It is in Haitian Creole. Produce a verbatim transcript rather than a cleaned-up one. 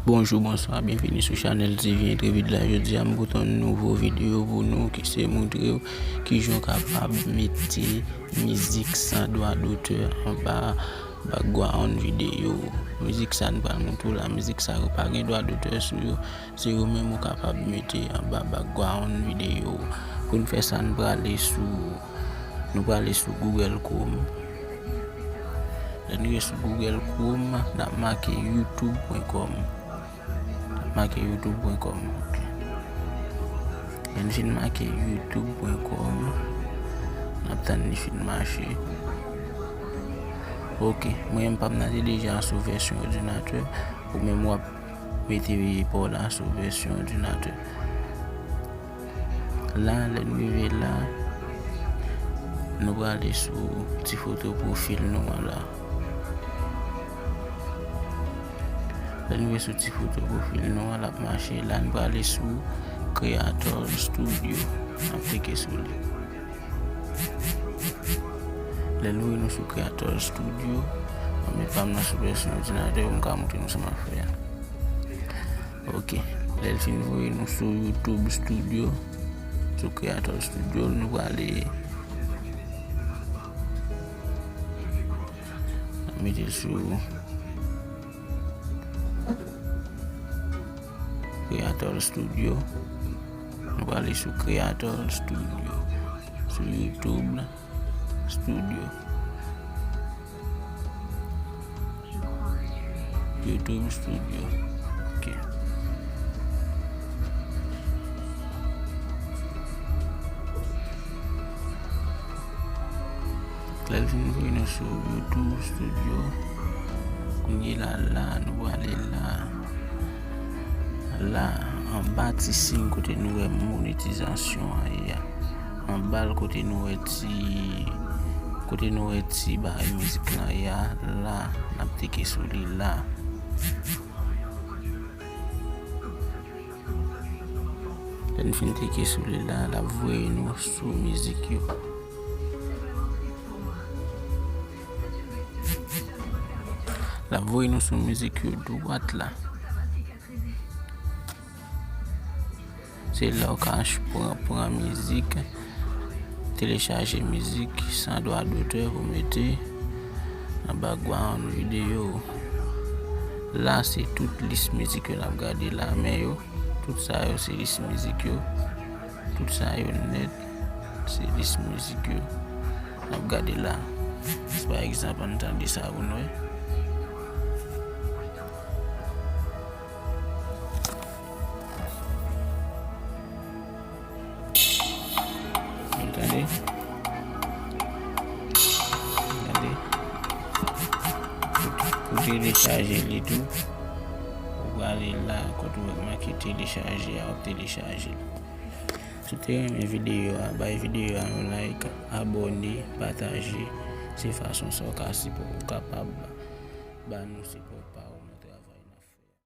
Bonjou, bonswa, byenvini sou chanèl T V Entrevue la. Jodi a, m pote yon nouvo videyo pou nou ki se montre w kijan w kapab mete mizik san dwa dotè anba background videyo. Mizik sa n pral montre w la, mizik sa yo pa gen dwa dotè sou yo. Se yo menm ou kapab mete anba background videyo. Pou n fè sa, n prale sou, nou prale sou Google Chrome. Lè n rive sou Google Chrome, n ap make youtube pwen kòm. N ap make youtube pwen kòm. Ok. Lè n fin make youtube pwen kòm, n ap tann li fin mache. Ok, mwen menm pa m nan te deja sou vèsyon òdinatè, ou menm w ap mete pa w la sou vèsyon òdinatè. La, lè n rive la, nou prale sou ti foto pwofil nou an la. Lè n rive sou ti foto pwofil nou an, l ap mache. La, n prale sou Creator Studio. N ap klike sou li. Lè n voye nou sou Creator Studio, mwen met pa m nan sou vèsyon òdinatè pou m ka montre nou sa m ap fè a. Ok. Lè l fin voye nou sou YouTube Studio, sou Creator Studio, nou prale mete l sou Creator Studio. Nou prale sou Creator Studio. Sou YouTube Studio. YouTube Studio. Ok. Lè l fin voye nou sou YouTube Studio, kounye la, la, nou prale la. La, anba ti siy kote nou wè monetizasyon an ye a. Anba l kote nou wè ti, kote nou wè ti bagay mizik lan ye a, la, n ap teke sou li la. Lè n fin teke sou li la, l ap voye nou sou mizik yo. L ap voye nou sou mizik yo dwat la. Se la w ka ch-, pran, pran mizik, telechaje mizik san dwa dotè pou mete nan background videyo. La, se tout lis mizik yo n ap gade la, men yo, tout sa yo se lis mizik yo. Tout sa yo nèt, se lis mizik yo n ap gade la. Si pa egzanp, ann tande sa pou n wè. Ann tande. Gade. Pou, pou telechaje li tou, ou prale la, kote w wè make telechaje a, w ap telechaje li. Si w te renmen videyo a, bay videyo a yon like, abòne, pataje. Se fason sa w ka sipò-, ou kapab ba nou sipò.